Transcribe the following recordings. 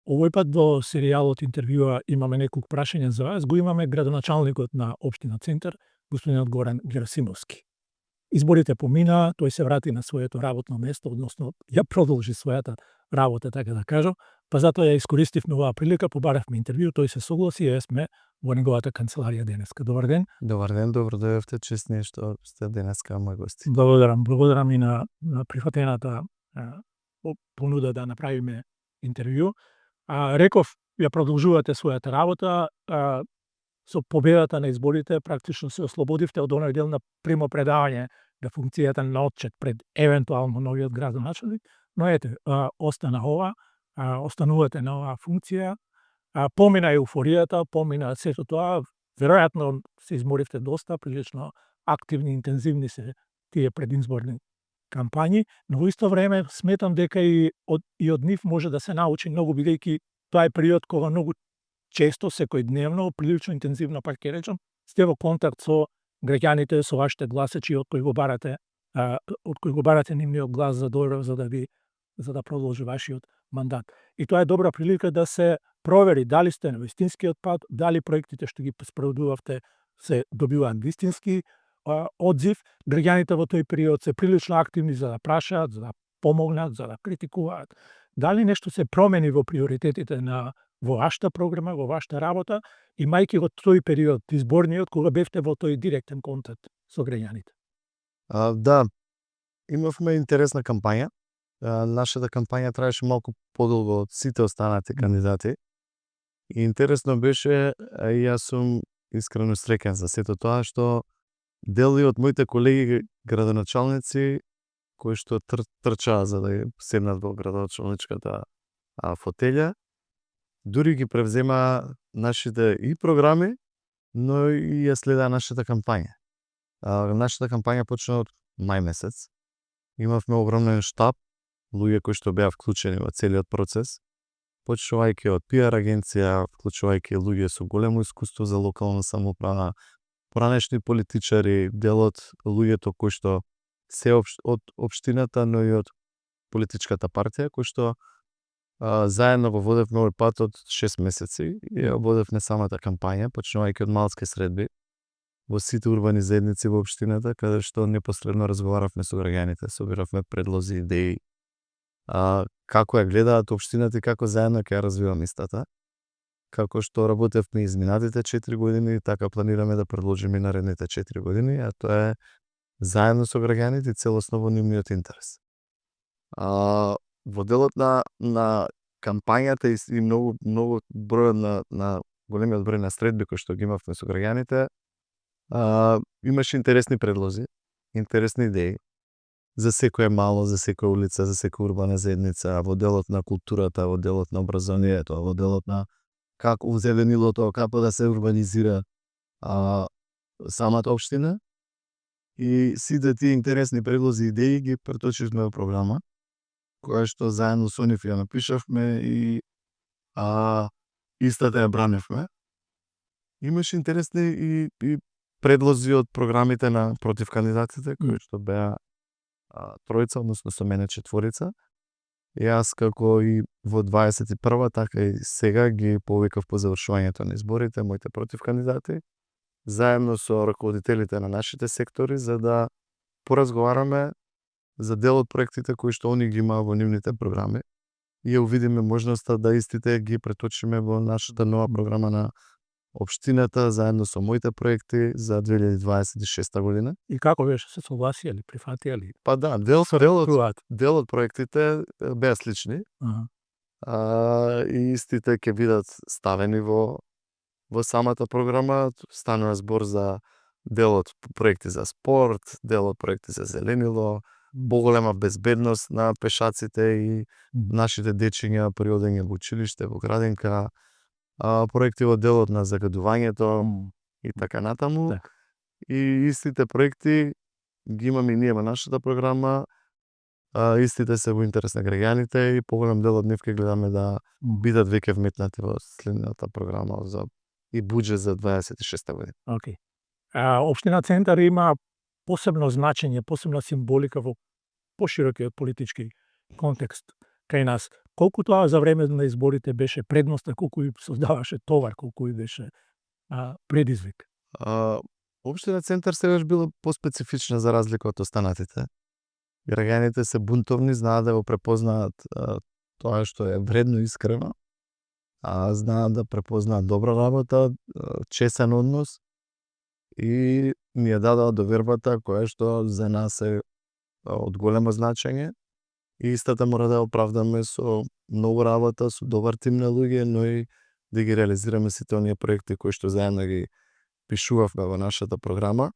Овој пат во серијалот интервјуа имаме неколку прашања за вас, го имаме градоначалникот на општина Центар, господинот Горан Герасимовски. Изборите помина, тој се врати на своето работно место, односно ја продолжи својата работа, така да кажам, па затоа ја искористивме оваа прилика, побаравме интервју, тој се согласи и сме во неговата канцеларија денеска. Добар ден. Добар ден, добро дојдовте, честни што сте денеска мој гости. Благодарам и на прифатената понуда да направиме интервју. Реков, ја продолжувате својата работа, со победата на изборите практично се ослободивте од оној дел на примопредавање на функцијата на отчет пред евентуално новиот градоначалник, но ете, остана ова, останувате на оваа функција, помина еуфоријата, помина сето тоа, веројатно се изморивте доста, прилично активни, интензивни се тие предизборни кампањи, но во исто време сметам дека и од нив може да се научи многу, бидејќи тоа е период кога многу често, секојдневно, прилично интензивно, пак ќе речам, сте во контакт со граѓаните, со вашите гласачи од кои го барате нивниот глас за добро, за да продолжи вашиот мандат. И тоа е добра прилика да се провери дали сте на вистинскиот пат, дали проектите што ги спроведувавте се добиваат вистински одзив. Граѓаните во тој период се прилично активни за да прашаат, за да помогнат, за да критикуваат. Дали нешто се промени во приоритетите во вашата програма, во вашата работа, имајќи го тој период, изборниот, кога бевте во тој директен контакт со граѓаните? Да, имавме интересна кампања. Нашата кампања траеше малку подолго од сите останати кандидати. И интересно беше, и јас сум искрено среќен за сето тоа, што дел од моите колеги градоначалници кои што трчаа за да седнат во градоначалничката фотелја, дури ги превзема нашите и програми, но и ја следа нашата кампања. Нашата кампања почна од мај месец. Имавме огромен штаб, луѓе кои што беа вклучени во целиот процес, почнувајќи од PR агенција, вклучувајќи луѓе со големо искуство за локална самоуправа, поранешни политичари, дел од луѓето кои што се од општината, но и од политичката партија, кои што заедно го водевме овој пат од 6 месеци и ја водевме самата кампања, почнувајќи од малски средби во сите урбани заедници во општината, каде што непосредно разговаравме со граѓаните, собиравме предлози, идеи, како ја гледаат општината и како заедно ќе ја развиваме истата. Како што работевме изминатите 4 години, така планираме да продолжиме наредните 4 години, а тоа е заедно со граѓаните и целосно во нивниот интерес. Во делот на кампањата и многу бројот на големиот број на средби кои што ги имавме со граѓаните, имаше интересни предлози, интересни идеи за секоја мало, за секоја улица, за секоја урбана заедница, во делот на културата, во делот на образованието, во делот на како узеленилото, како да се урбанизира самата општина. И сите тие интересни предлози и идеи ги преточивме во програма, која што заедно со нив ја напишавме и истата ја браневме. Имаше интересни и предлози од програмите на против кандидатите, кои што беа тројца, односно со мене 4. Јас како и во 21-та, така и сега ги повикав по завршувањето на изборите моите против кандидати, заедно со раководителите на нашите сектори, за да поразговараме за дел од проектите кои што они ги имаа во нивните програми и ја увидиме можноста да истите ги преточиме во нашата нова програма на општината, заедно со моите проекти за 2026 година. И како беше, се согласија ли, прифатија ли? Па да, дел од проектите беа слични. И истите ќе бидат ставени во самата програма. Станува збор за дел од проекти за спорт, дел од проекти за зеленило, поголема безбедност на пешаците и нашите дечиња при одење во училиште, во градинка, проекти во делот на загадувањето и така натаму. И истите проекти ги имаме и ние во нашата програма, истите се во интерес на граѓаните и поголем дел од нив ќе гледаме да бидат веќе вметнати во следната програма и буџет за 26 година. Општина Центар има посебно значење, посебна символика во поширокиот политички контекст кај нас. Колку тоа за време на изборите беше предност, колку и создаваше товар, колку и беше предизвик? Општина Центар сегаш била поспецифична за разлика од останатите. Граѓаните се бунтовни, знаат да го препознаат тоа што е вредно и искрено, знаат да препознаат добра работа, чесен однос и ни ја дадоа довербата која што за нас е од големо значење и истата мора да ја оправдаме со многу работа, со добар тим на луѓе, но и да ги реализираме сите оние проекти кои што заедно ги пишувавме во нашата програма.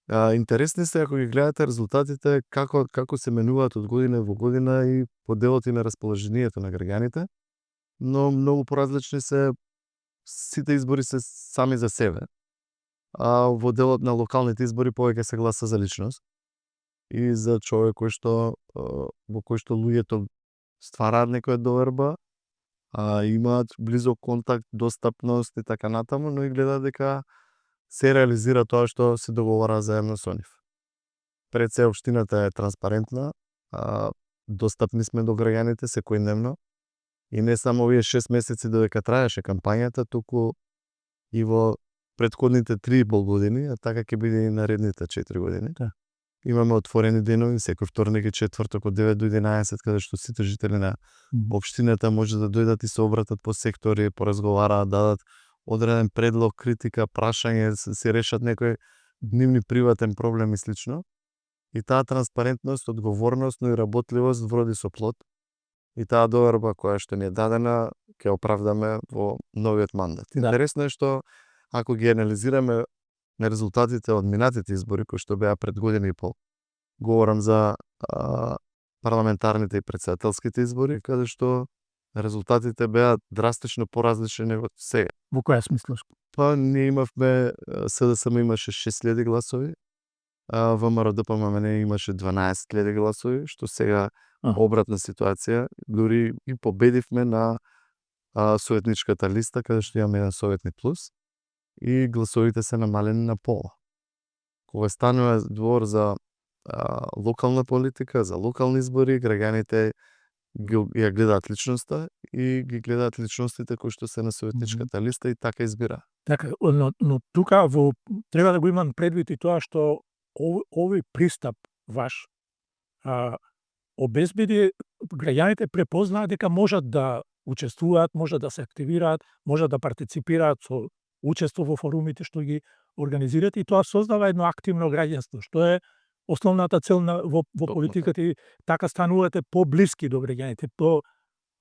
Интересни се ако ги гледате резултатите како се менуваат од година во година и по делот и на расположението на граѓаните, но многу поразлични се, сите избори се сами за себе. Во делот на локалните избори повеќе се гласа за личност и за човек кој што во кој што луѓето ствараат некоја доверба, имаат близок контакт, достапност и така натаму, но и гледаат дека се реализира тоа што се договора заедно со нив. Пред се општината е транспарентна, достапни сме до граѓаните секојдневно и не само овие 6 месеци додека траеше кампањата, туку и во претходните 3,5 години, а така ќе биде и наредните 4 години. Да. Имаме отворени денови секој вторник и четврток од 9 до 11, каде што сите жители на општината може да дојдат и се обратат по сектори, поразговараат, дадат одреден предлог, критика, прашање, се решат некој дневни приватен проблем и слично. И таа транспарентност, одговорност, но и работливост вроди со плод. И таа доверба која што ни е дадена, ќе оправдаме во новиот мандат. Да. Интересно е што ако ги анализираме на резултатите од минатите избори кои што беа пред година и пол, говорам за парламентарните и председателските избори, каде што резултатите беа драстично поразлични него сега. Во која смисла? Ние имавме, СДСМ имаше 6.000 гласови, ВМРО ДПМН имаше 12.000 гласови, што сега обратна ситуација, дури и победивме на советничката листа, каде што имаме еден советник плюс, и гласовите се намалени на пола. Кога станува збор за локална политика, за локални избори, граѓаните ја гледаат личноста и ги гледаат личностите кои што се на советничката листа и така избира. Така, но тука треба да го имам предвид и тоа што овој пристап ваш обезбеди граѓаните препознаат дека можат да учествуваат, можат да се активираат, можат да партиципираат со учество во форумите што ги организираат и тоа создава едно активно граѓанство, што е основната цел во политиката и така станувате поблиски до граѓаните,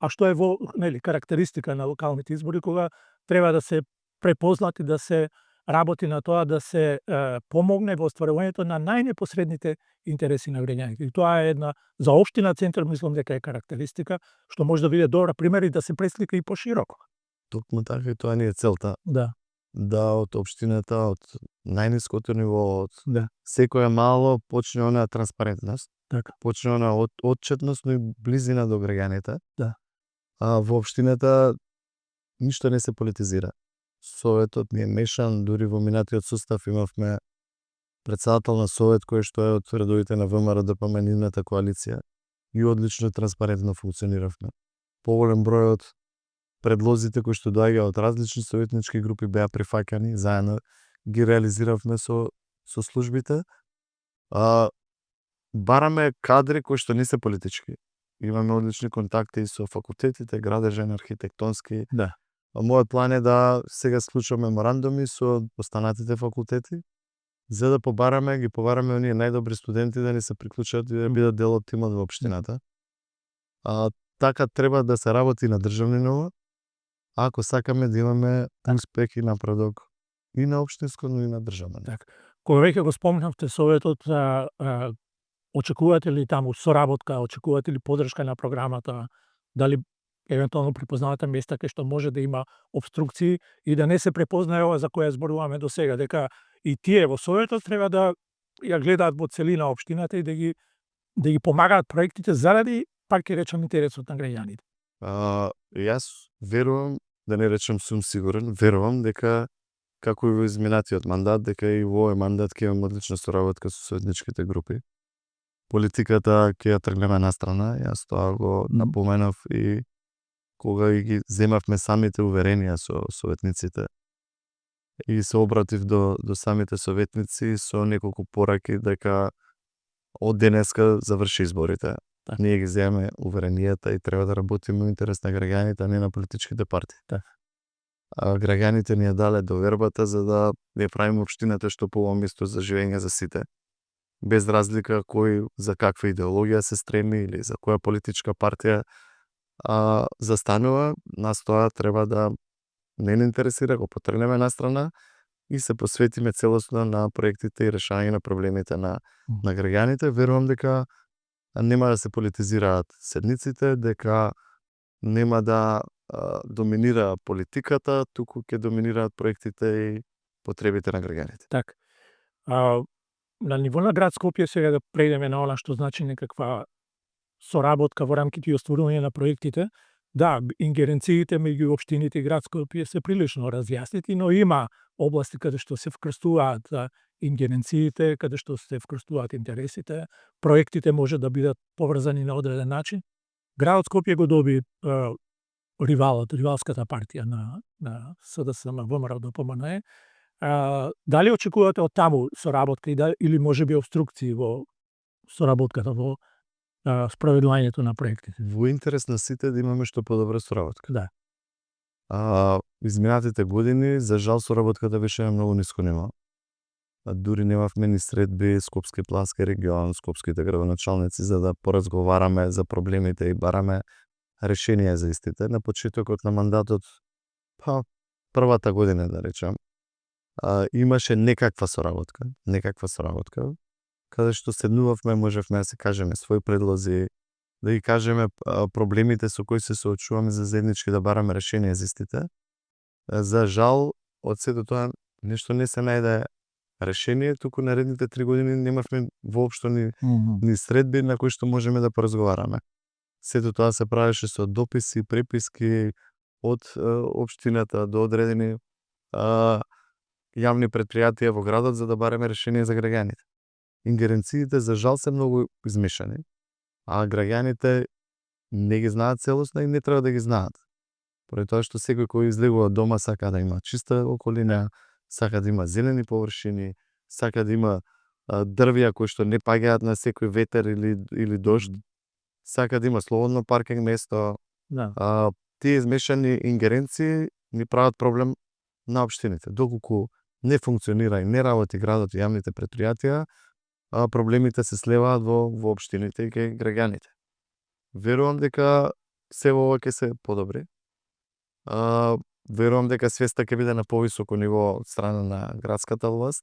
а што е во карактеристика на локалните избори кога треба да се препознати, да се работи на тоа да се помогне во остварувањето на најнепосредните интереси на граѓаните. И тоа е една за општина Центар мислам дека е карактеристика што може да биде добра пример и да се преслика и пошироко. Токму така и тоа ни е целта. Да од општината, од најниското ниво, од секоја мало почне онаа транспарентност. Така. Почне онаа отчетност, но и близина до граѓаните. Да. Во општината ништо не се политизира. Советот ни е мешан, дури во минатиот состав имавме председател на совет кој што е од редовите на ВМРО ДПМН коалиција и одлично транспарентно функциониравме. Поголем број од предлозите кои што доаѓаа од различни советнички групи беа прифаќани, заедно ги реализиравме со службите. Бараме кадри кои што не се политички. Имаме одлични контакти со факултетите, градежен, архитектонски. Да. Мојот план е да сега склучам меморандуми со останатите факултети, за да ги побараме оние најдобри студенти да ни се приклучат и да бидат дел од тимот во општината. Така треба да се работи на државни ниво, ако сакаме да имаме успех и напредок и на општинско, но и на државно ниво. Кога веќе го спомнавте советот, очекувате ли таму соработка, очекувате ли поддршка на програмата, дали евентуално препознавате места кај што може да има обструкции и да не се препознае ова за која зборуваме до сега, дека и тие во советот треба да ја гледаат во целина општината и да ги помагаат проектите заради, пак ќе речам, интересот на граѓаните. Јас верувам, да не речам сум сигурен, верувам дека како и во изминатиот мандат, дека и во овој мандат ќе имам одлична соработка со советничките групи. политиката ќе ја тргнеме настрана. Јас тоа го напоменав и кога ги земавме самите уверенија со советниците. И се обратив до самите советници со неколку пораки дека од денеска заврши изборите. Ние ги земаме уверенијата и треба да работиме во интерес на граѓаните, а не на политичките партии. Граѓаните ни ја дале довербата за да ја правиме општината што поубаво место за живење за сите. Без разлика кој за каква идеологија се стреми или за која политичка партија застанува, нас тоа треба да не интересира, го потргнеме настрана и се посветиме целосно на проектите и решање на проблемите на граѓаните. Верувам дека нема да се политизираат седниците, дека нема да доминира политиката, туку ќе доминираат проектите и потребите на граѓаните. Така. На ниво на град Скопје сега да преидеме на она што значи некаква соработка во рамките и остварување на проектите. Да, ингеренциите меѓу општините и град Скопје се прилично разјаснети, но има области каде што се вкрстуваат ингеренциите, каде што се вкрстуваат интересите, проектите може да бидат поврзани на одреден начин. Градот Скопје го доби ривалската партија на СДСМ, ВМРО, ДПМНЕ. Дали очекувате од таму соработка или можеби обструкции во соработката во спроведувањето на проектите? Во интерес на сите да имаме што подобра соработка. Да. Изминатите години, за жал, соработката беше на многу ниско ниво. Дури немавме ни средби Скопски плански регион, скопските градоначалници за да поразговараме за проблемите и бараме решенија за истите. На почетокот на мандатот, првата година да речем, имаше некаква соработка, каде што седнувавме, можевме да се кажеме своји предлози, да ги кажеме проблемите со кои се соочуваме за заеднички да бараме решенија за истите. За жал, од сето тоа нешто не се најде решение, туку наредните 3 години немавме воопшто ни средби на кои што можеме да поразговараме. Сето тоа се правеше со дописи, преписки од општината до одредени јавни предпријатија во градот за да бараме решение за граѓаните. Ингеренциите за жал се многу измешани, а граѓаните не ги знаат целосно и не треба да ги знаат. Поради тоа што секој кој излегува од дома сака да има чиста околина, сака да има зелени површини, сака да има дрвја кои што не паѓаат на секој ветер или дожд, сака да има слободно паркинг место. Тие измешани ингеренции ни прават проблем на општините. Доколку не функционира и не работи градот и јавните предпријатија, проблемите се слеваат во општините и кај граѓаните. Верувам дека се ова ќе се подобри. Верувам дека свеста ќе биде на повисоко ниво од страна на градската власт,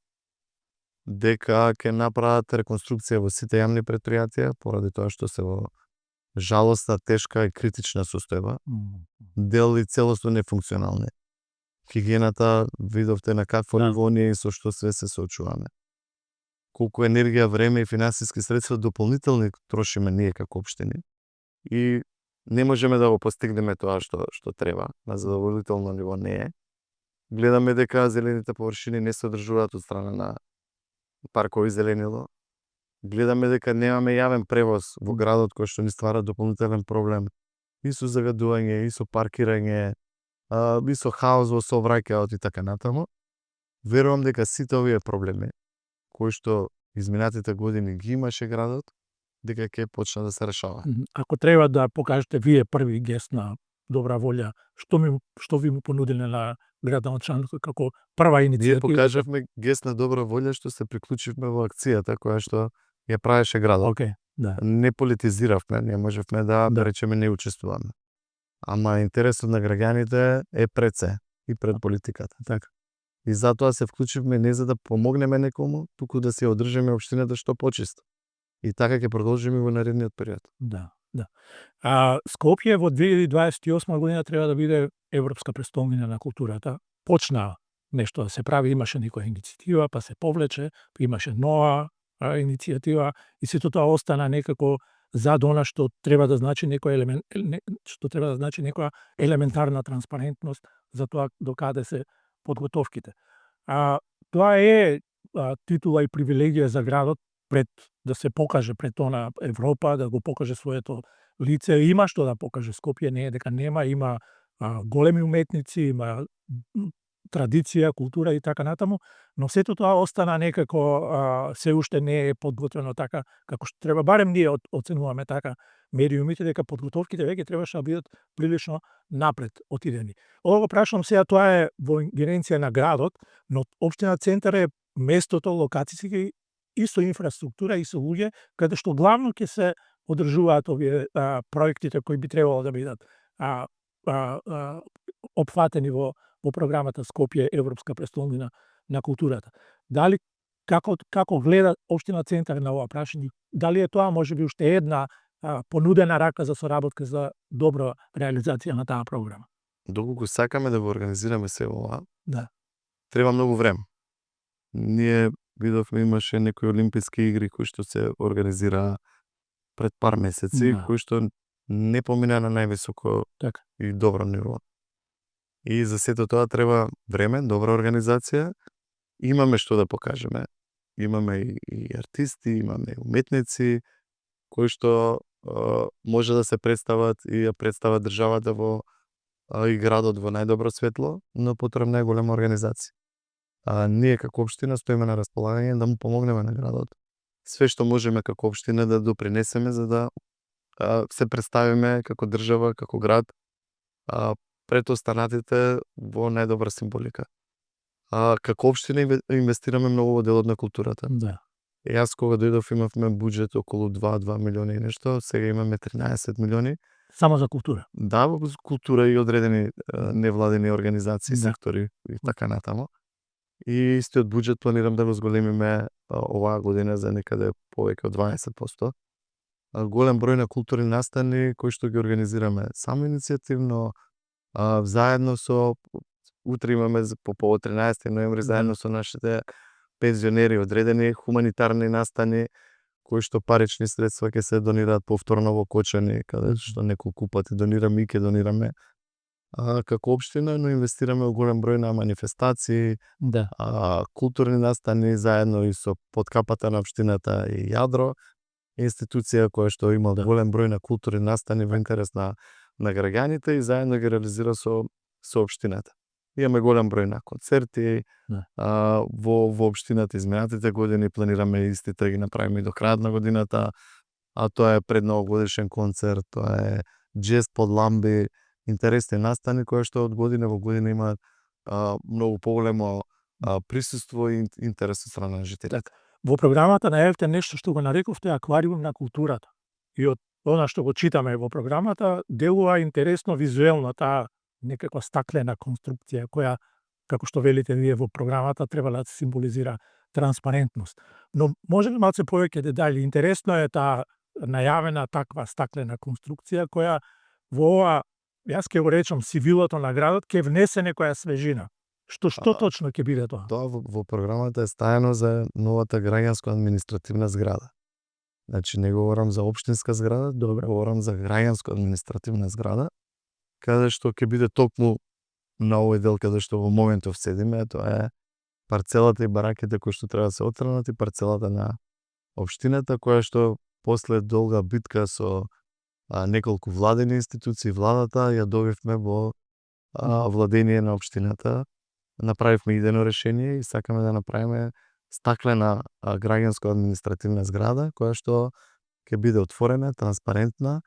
дека ќе направат реконструкција во сите јавни предпријатија, поради тоа што се во жалостна, тешка и критична состојба, дел и целосно нефункционални. Хигиената, видовте на какво ниво ние и со што све се соочуваме. Колку енергија, време и финансиски средства дополнителни трошиме ние како општини и не можеме да го постигнеме тоа што треба, на задоволително ниво не е. Гледаме дека зелените површини не се одржуваат од страна на паркови зеленило. Гледаме дека немаме јавен превоз во градот кој што ни ствара дополнителен проблем и со загадување, и со паркирање, и со хаос во сообраќајот и така натаму. Верувам дека сите овие проблеми кои што изминатите години ги имаше градот, дека ќе почна да се решава. Ако треба да покажете вие први гест на добра волја, што ви му понудиле на градоначалникот како прва иницијатива? Ние покажавме гест на добра волја што се приклучивме во акцијата која што ја правеше градот. Не политизиравме, не можевме да речеме не учествуваме. Ама интересот на граѓаните е пред се и пред политиката. Така. И затоа се вклучивме не за да помогнеме некому, туку да се одржиме општината што почисто. И така ќе продолжиме во наредниот период. Да. Скопје во 2028 година треба да биде европска престолнина на културата. Почна нешто да се прави, имаше некоја иницијатива, па се повлече, па имаше нова иницијатива и сето тоа остана некако зад она што треба да значи некоја елементарна транспарентност за тоа до каде се подготовките. Тоа е титула и привилегија за градот да се покаже пред она Европа, да го покаже своето лице. Има што да покаже Скопје, не е дека нема, има големи уметници, има традиција, култура и така натаму, но сето тоа остана некако се уште не е подготвено така како што треба. Барем ние оценуваме така медиумите дека подготовките веќе требаше да бидат прилично напред отидени. Ова го прашувам сега, тоа е во ингеренција на градот, но општина Центар е местото, локацијски и со инфраструктура и со луѓе каде што главно ќе се одржуваат овие проектите кои би требало да бидат опфатени во програмата Скопје Европска престолнина на културата. Дали како гледа општина Центар на ова прашање? Дали е тоа можеби уште една понудена рака за соработка за добра реализација на таа програма? Доколку сакаме да го организираме се ова, Да. треба многу време. Ние видовме, имаше некои олимписки игри кои што се организираа пред пар месеци, Да. кои што не помина на највисоко Така. и добро ниво. И за сето тоа треба време, добра организација. Имаме што да покажеме. Имаме и артисти, имаме и уметници кои што може да се представат и ја представат државата и градот во најдобро светло, но потребна е голема организација. Ние како општина стоиме на располагање да му помогнеме на градот. Све што можеме како општина да допринесеме за да се представиме како држава, како град пред останатите во најдобра символика. Како општина инвестираме многу во делот на културата. Да. Јас кога дојдов имавме буџет околу 2 милиони и нешто, сега имаме 13 милиони. Само за култура? Да, во култура и одредени невладени организации, Да. сектори и така натаму. И истиот буџет планирам да го зголемиме оваа година за некаде повеќе од 20%. Голем број на културни настани кои што ги организираме самоиницијативно, заедно со утре имаме по повод 13 ноември заедно со нашите пензионери одредени хуманитарни настани кои што парични средства ќе се донираат повторно во Кочани, каде што неколку пати донираме и ќе донираме како општина, но инвестираме во голем број на манифестации, Да. културни настани заедно и со подкапата на општината и Јадро, институција која што има голем број на културни настани во интерес на граѓаните и заедно ги реализира со општината. Имаме голем број на концерти во општината изминатите години, планираме истите да ги направиме и до крајот на годината, тоа е предновогодишен концерт, тоа е джез под ламби, интересни настани кои што од година во година имаат многу поголемо присуство и интерес од страна на жителите. Во програмата најавивте нешто што го нарековте аквариум на културата. И од она што го читаме во програмата, делува интересно визуелно таа некаква стаклена конструкција која, како што велите вие во програмата, треба да символизира транспарентност. Но може ли малце повеќе детали? Интересно е таа најавена таква стаклена конструкција која во ова, јас ќе го речам, сивилото на градот ќе внесе некоја свежина. Што точно ќе биде тоа? Тоа во програмата е стајано за новата граѓанско административна зграда. Значи не говорам за општинска зграда, говорам за граѓанско административна зграда, каде што ќе биде токму на овој дел каде што во моментов седиме, тоа е парцелата и бараките кои што треба да се отстранат и парцелата на општината која што после долга битка со неколку владени институции, владата ја добивме во владение на општината. Направивме идено решение и сакаме да направиме стаклена граѓанско административна зграда која што ќе биде отворена, транспарентна,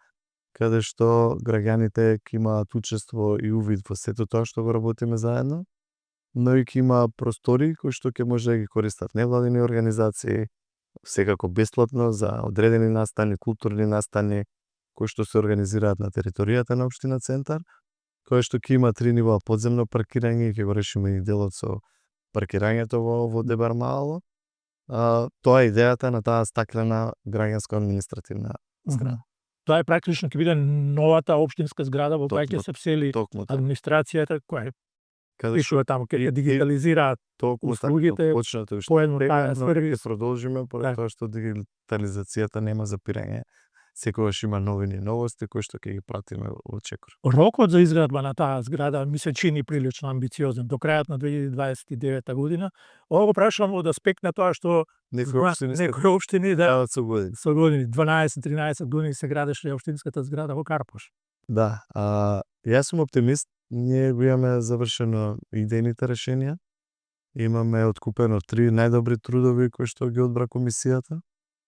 каде што граѓаните ќе имаат учество и увид во сето тоа што го работиме заедно, но и ќе има простори кои што ќе може да ги користат невладени организации, секако бесплатно за одредени настани, културни настани кои што се организираат на територијата на општина Центар, кој што ќе има 3 нива подземно паркирање и ќе го решиме и делот со паркирањето во Дебар Мало. Тоа е идејата на таа стаклена граѓанско административна зграда. Тоа е практично ќе биде новата општинска зграда во која ќе се всели администрацијата, која пишува таму, ќе дигитализираат услугите, поедноставно ќе продолжиме поради тоа што дигитализацијата нема запирање секогаш има новини и новости кои што ќе ги пратиме во Чекор. Рокот за изградба на таа зграда ми се чини прилично амбициозен до крајот на 2029 година. Ова го прашувам од аспект на тоа што Некои општини некои општини да со години. со години 12-13 години се градеше општинската зграда во Карпош. Да, јас сум оптимист. Ние го имаме завршено идејните решенија. Имаме откупено 3 најдобри трудови кои што ги одбра комисијата,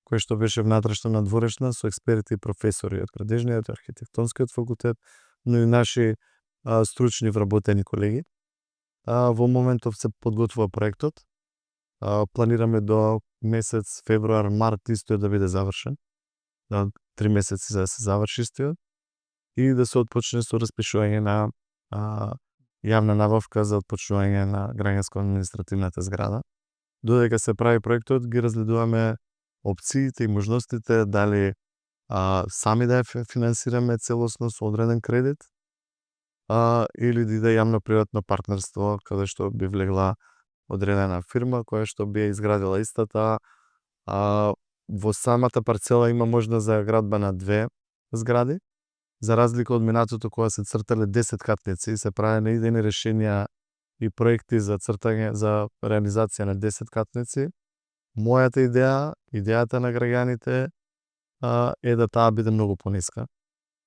кој што беше внатрешна надворешна со експерти и професори од градежниот, архитектонскиот факултет, но и наши стручни вработени колеги. Во моментов се подготвува проектот. Планираме до месец февруар, март истој да биде завршен. 3 месеци за да се заврши истој и да се отпочне со распишување на јавна набавка за отпочнување на граѓанско-административната зграда. Додека се прави проектот, ги разгледуваме опциите и можностите дали сами да ја финансираме целосно со одреден кредит или да иде јавно-приватно партнерство каде што би влегла одредена фирма која што би ја изградила истата. Во самата парцела има можност за градба на 2 згради, за разлика од минатото кога се цртале 10 катници и се правеле идејни решенија и проекти за цртање за реализација на 10 катници. Мојата идеја, идејата на граѓаните е да таа биде многу пониска,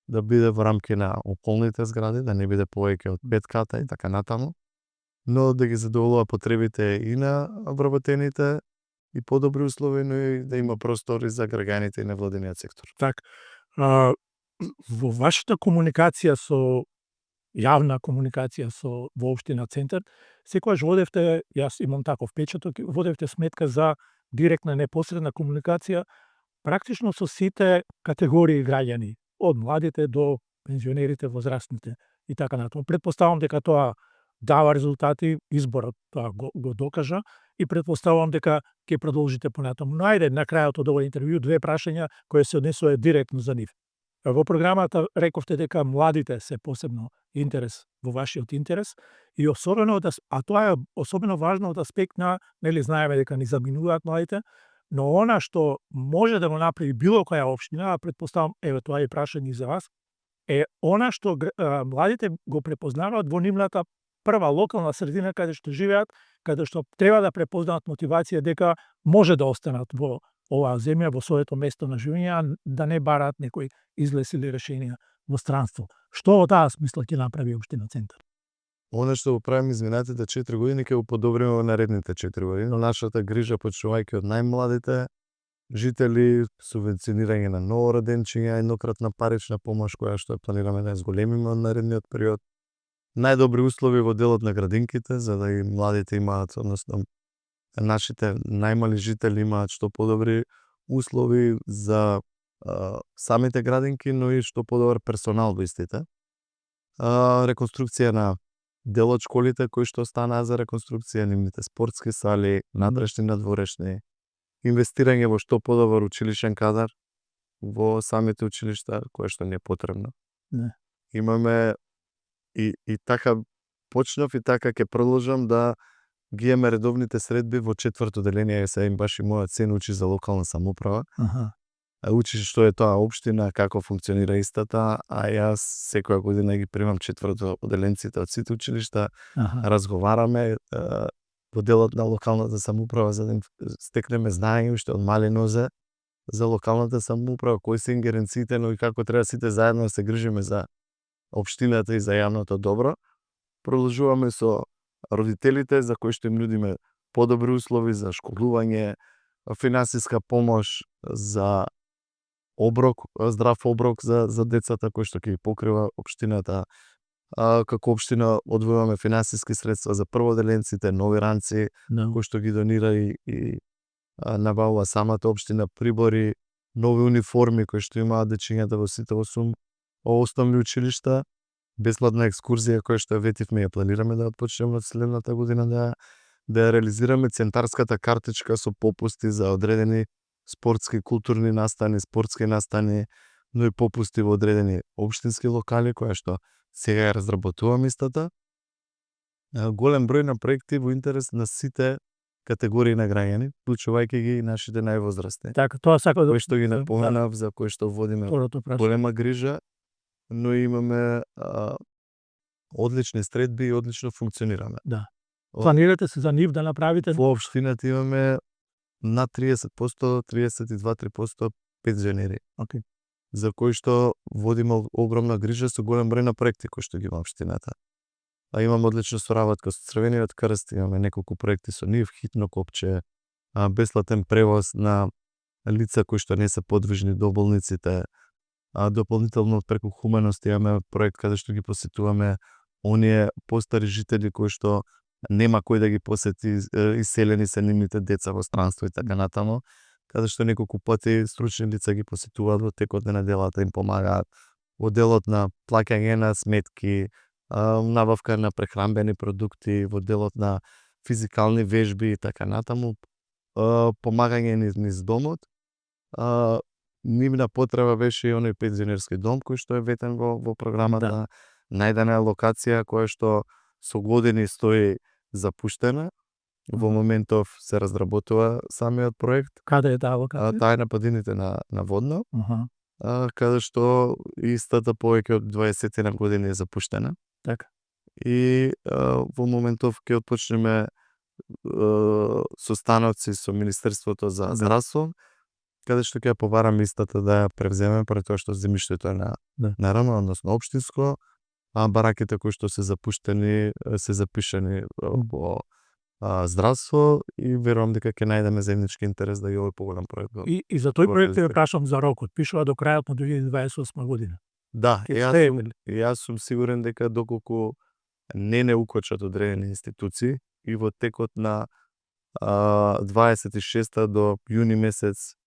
да биде во рамки на околните згради, да не биде повеќе од 5 ката и така натаму, но да ги задоволува потребите и на вработените и подобри услови, но и да има простори за граѓаните и невладиниот сектор. Так, во вашата комуникација со јавна комуникација со во општина Центар, секогаш водевте, јас имам таков впечаток, водевте сметка за директна непосредна комуникација практично со сите категории граѓани, од младите до пензионерите, возрастните и така натаму. Претпоставам дека тоа дава резултати, изборот тоа го докажа и претпоставам дека ќе продолжите понатаму. Но ајде на крајот од овој интервју 2 прашања кои се однесува директно за нив. Во програмата рековте дека младите се посебно интерес во вашиот интерес и особено тоа е особено важно од аспект на, нели знаеме дека ни заминуваат младите, но она што може да го направи било која општина, претпоставам, еве тоа е прашање за вас, е она што младите го препознаваат во нивната прва локална средина каде што живеат, каде што треба да препознаат мотивација дека може да останат во оваа земја, во своето место на живење, да не бараат некои излезли решенија во странство. Што во таа смисла ќе направи општина Центар? Оно што го правиме изминатите 4 години ќе го подобриме во наредните 4 години, но нашата грижа почнувајќи од најмладите жители, субвенционирање на новороденчиња, еднократна парична помош која што ја планираме да ја зголемиме од наредниот период, најдобри услови во делот на градинките, за да и младите имаат, односно нашите најмали жители имаат што подобри услови за самите градинки, но и што подобар персонал во истите. Реконструкција на дел од школите кои што станаа за реконструкција, нивните спортски сали, надрешни, надворешни, инвестирање во што подобар училишен кадар во самите училишта, кое што не е потребно. Не. Имаме и така почнав и така ќе продолжам да ги имаме редовните средби во 4-то деление, се им баш и мојот син учи за локална самоуправа. Учи што е тоа општина, како функционира истата, а јас секоја година ги примам 4-то оделенците од сите училишта, разговараме во делот на локалната самоуправа за да им стекнеме знаење уште од мали нозе за локалната самоуправа, кои се ингеренциите, но и како треба сите заедно да се грижиме за општината и за јавното добро. Продолжуваме со родителите за кои што им нудиме подобри услови за школување, финансиска помош за оброк, здрав оброк за децата кои што ќе ги покрива општината. Како општина одвојуваме финансиски средства за прводеленците, нови ранци, кои што ги донира и набавува самата општина, прибори, нови униформи кои што имаат дечињата во сите 8 основни училишта, бесплатна екскурзија која што ветивме ја планираме да отпочнеме од следната година да ја реализираме, центарската картичка со попусти за одредени спортски, културни настани, спортски настани, но и попусти во одредени општински локали која што сега ја разработуваме истата. Голем број на проекти во интерес на сите категории на граѓани, вклучувајќи ги и нашите највозрастни. Така, тоа сака да Кои што ги напоменав, за кои што водиме второто прашање. голема грижа, но имаме одлични средби и одлично функционираме. Да. Планирате се за нив да направите? Во општината имаме над 30%, 32-3% пензионери. Океј. За кои што водиме огромна грижа со голем број на проекти кои што ги има општината. А имаме одлична соработка со Црвениот крст, имаме неколку проекти со нив, хитно копче, бесплатен превоз на лица кои што не се подвижни до болниците. Дополнително преку Хуманост имаме проект каде што ги посетуваме оние постари жители кои што нема кој да ги посети, иселени се нивните деца во странство и така натаму, каде што неколку пати стручни лица ги посетуваат во текот на неделата, им помагаат во делот на плаќање на сметки, набавка на прехранбени продукти, во делот на физикални вежби и така натаму, помагање низ домот. Нивна потреба беше и оној пензионерски дом кој што е ветен во програмата. Да. Најдена е локација која што со години стои запуштена. Во моментов се разработува самиот проект. Каде е таа локација? Таа е на падините на Водно, Аха. каде што истата повеќе од 20 на години е запуштена. Така. И во моментов ќе отпочнеме состаноци со Министерството за здравство, каде што ќе побараме истата да ја превземе, поради тоа што земјиштето е на РМ, односно општинско, а бараките кои што се запуштени се запишани во здравство и верувам дека ќе најдеме заеднички интерес да и овој поголем проект. И за тој проект ја прашам за рокот. Пишува до крајот на 2028 година. Да, Ќе јас сум сигурен дека доколку не укочат одредени институции и во текот на 26 до јуни месец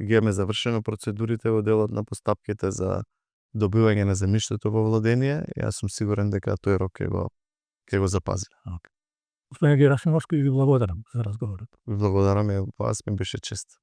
ги имаме завршено процедурите во делот на постапките за добивање на земјиштето во владение, јас сум сигурен дека тој рок ќе го запази. Господин Герасимовски, ви благодарам за разговорот. Благодарам, вас ми беше чест.